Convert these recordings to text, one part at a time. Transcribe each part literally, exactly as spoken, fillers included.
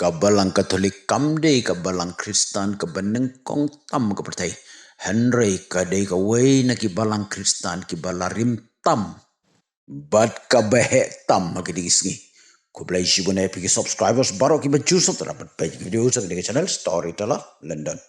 Ka Balang Katholik kam dei ka Balang Khristan kaba nyngkong tam ka pyrthei, hynrei ka dei kawei na ki Balang Khristan kiba la rim tam bad kaba heh tam ha kine ki sngi. Khublei shibun ïa phi ki subscribers baroh kiba ju subscribe bad peit ki video sa kane ka channel Storyteller London.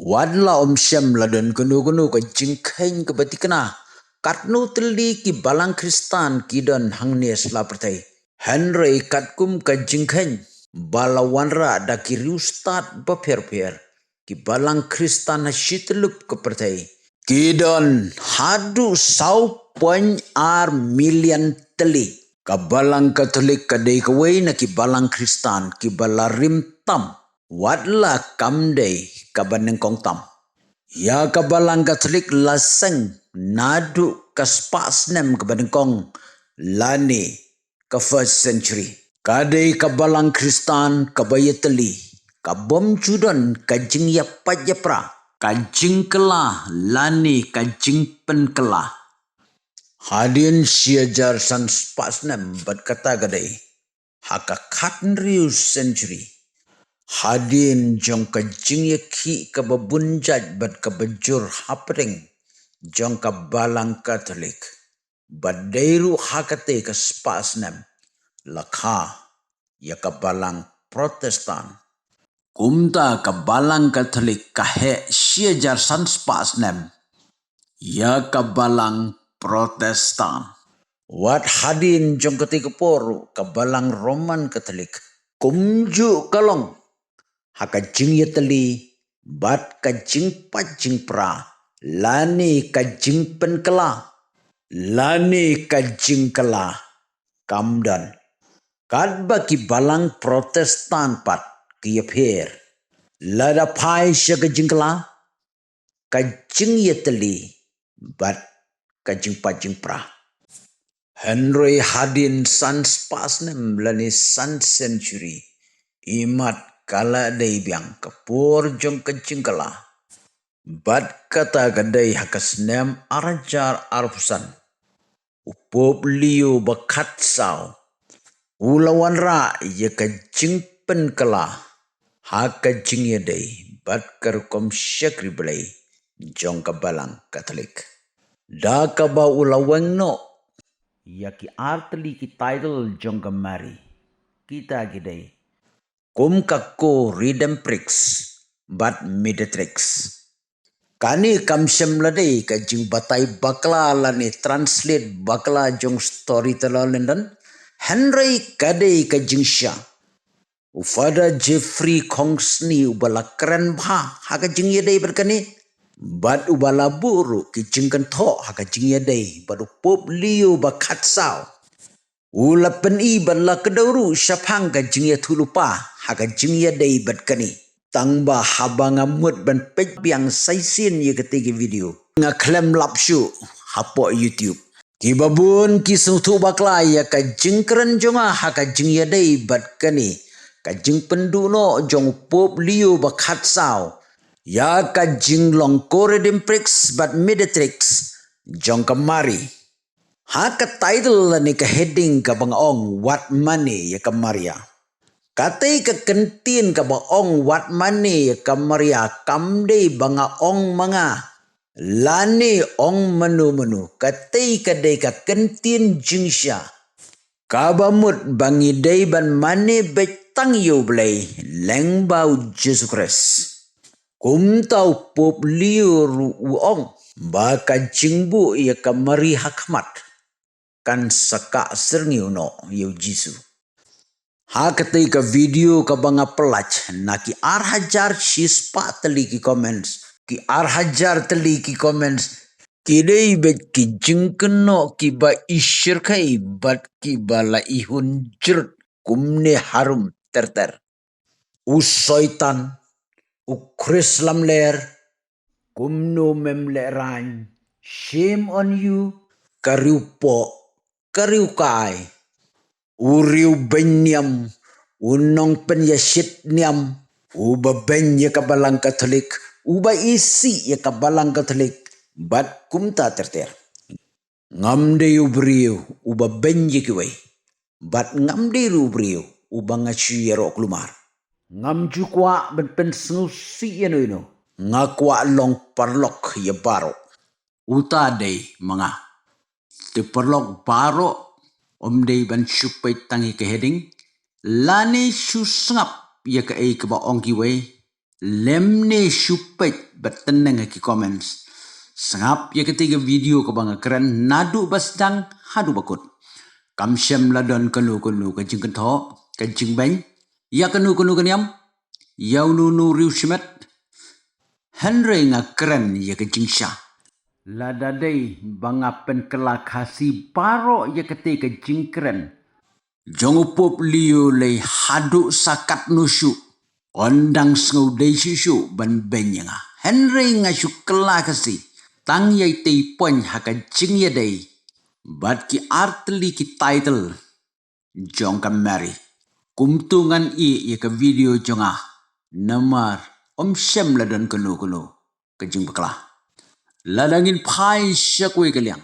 Wat la ym shem la don kano kano ka jingkheiñ kaba thikna katno tylli ki Balang Khristan ki don hangne sla pyrthei. Hynrei katkum ka jingkheiñ ba la wanrah da ki riewstad bapher bapher, ki Balang Khristan ha shi tyllup ka pyrthei ki don haduh saw point ar million tylli. Ka Balang Katholik ka dei kawei na ki Balang Khristan kiba la rim tam, wat la kam dei kaba nyngkong tam. Ïa ka Balang Katholik la seng naduh ka spah snem kaba nyngkong lane ka first century. Ka dei ka Balang Khristan kaba ïatylli, ka bym ju don ka jingïapait ïapra, ka jingkylla lane ka jingpynkylla. Hadien shi hajar san spah snem bad kata ka dei ha ka khathynriew century, hadien jong ka jingïakhih kaba bun jait bad kaba jur hapdeng jong ka Balang Katholik, bad dei ruh ha katei ka spah snem la kha ïa ka Balang Protestan. Kumta ka Balang Katholik ka heh shi hajar san spah snem ïa ka Balang Protestan. Wat hadien jong katei ka por ruh ka Balang Roman Katholik kumjuh ka long ha ka jingïatylli bad ka jingpait jingpra lane ka jingpynkylla lane ka jingkylla. Kam don. Katba ki Balang Protestan pat ki ïapher, lada phai sha ka jingkylla, ka jingïatylli bad ka jingpait jingpra. Hynrei hadien san spah snem lane san century, imat ka la dei biang ka por jong ka jingkylla. Bad kata ka dei ha ka snem ar hajar arphew san, u Pope Leo ba khatsaw u la wanrah ïa ka jingpynkylla ha ka jingïadei bad ka rukom shakri Blei jong ka Balang Katholik, da kaba u la weng noh ïa ki artylli ki title jong ka Mari. Kita ki dei kum ka Co-Redemptrix bad Mediatrix. Kane kam shym la dei ka jingbatai bakla lane translate bakla jong Storyteller London, hynrei ka dei ka jingshisha. U Father Jeffrey Kongsney uba la kren bha ha ka jingïadei bad kane, bad uba la buh ruh ki jingkynthoh ha ka jingïadei bad u Pope Leo ba khatsaw, u la pyni bad la kdew ruh shaphang ka jingïathuhlypa ha ka jingïadei bad kane. Tangba haba nga mut ban peit biang sa shisien ïa katei ka video, nga khlem lap shuh hapoh YouTube. Kiba bun ki sngewthuh bakla ïa ka jingkren jong nga ha ka jingïadei bad kane, ka jingpynduh noh jong u Pope Leo ba khatsaw ïa ka jinglong Co-Redemptrix bad Mediatrix jong ka Mari. Ha ka title lane ka heading kaba nga ong Wat Mane ïa ka Maria. Katei ka kyntien kaba ong Wat Mane ïa ka Maria kam dei ba nga ong ma nga lane ong mano mano, katei ka dei ka kyntien jingshisha kaba mut ba ngi dei ban mane beit tang ïa U Blei lyngba U Jisu Khrist. Kumta u Pope Leo ruh u ong ba ka jingbuh ïa ka Mari ha khmat kan sa kah syrngiew noh ïa U Jisu. Ha katei ka video kaba nga pyllait, na ki ar hajar shispah tylli ki comments, ki ar hajar tylli ki comments ki dei beit ki jingkynnoh kiba ishyrkhei bad kiba la ihun jrut kumne harum ter ter. U Soitan, u Khrist lamler, kumno mem lehraiñ, shame on you, ka riewpoh, ka riewkai, u riewbeiñ niam, u nongpynïashit niam, uba beiñ ïa ka Balang Katholik, uba isih ïa ka Balang Katholik, bad kumta ter ter. Ngam dei u briew uba beiñ ïa kiwei, bad ngam dei ruh u briew uba nga shu ïaroh kulmar. Ngam ju kwah ban pynsngewsih ïa no ïa no. Nga kwah long paralok ïa baroh. Uta dei ma nga. Te paralok baroh, ym dei ban shu peit tang ïa ka heading lane shu sngap ïa kaei kaba ong kiwei, lymne shu peit bad tneng ha ki comments. Sngap ïa katei ka video kaba nga kren naduh ba sdang haduh ba kut. Kam shym la don kano kano ka jingkynthoh, ka jingbeiñ ïa kano kano ka niam, ïa uno uno u riewshimet. Hynrei nga kren ïa ka jingshisha. Lada dei ba nga pynkylla Khasi baroh ïa katei ka jingkren jong u Pope Leo lei haduh sa katno shuh, yn dang sngew dei shuh shuh ban beiñ ïa nga. Hynrei nga shu kylla Khasi tang ïa itei i point ha ka jingïadei bad ki artylli ki title jong ka Mary. Kumto ngan ïeh ïa ka video jong nga, namar ym shym la don kano kano ka jingbakla. Lada ngin phai sha kawei ka liang,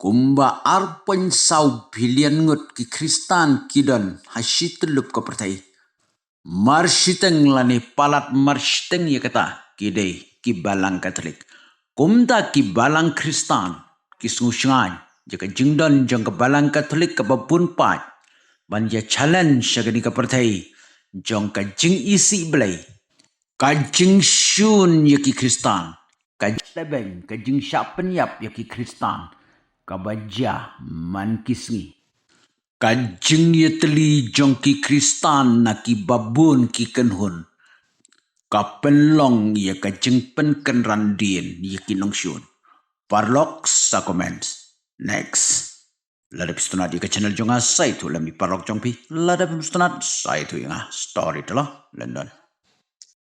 kumba ar point saw billion ngut ki Khristan ki don ha shi tyllup ka pyrthei. Mar shiteng lane palat mar shiteng ïa kata ki dei ki balang Katholik. Kumta ki balang Khristan ki sngewshngaiñ ïa ka jingdon jong ka balang Katholik kaba bun paid ban ïa challenge sha kane ka pyrthei jong ka jingisih Blei. Ka jingshun ïa ki Khristan, ka jingdabeng, ka jingshah pynïap ïa ki Khristan kaba jia man ki sngi. Ka jingïatylli jong ki Khristan na ki babun ki kynhun ka pynlong ïa ka jingpynkynran dien ïa ki nongshun. Paralok sa comment. Next. Lada phi sngewtynnat ïa ka channel jong nga, sa ïathuh lem ïa paralok jong phi. Lada phim sngewtynnat, sa ïathuh ïa nga. Storyteller London.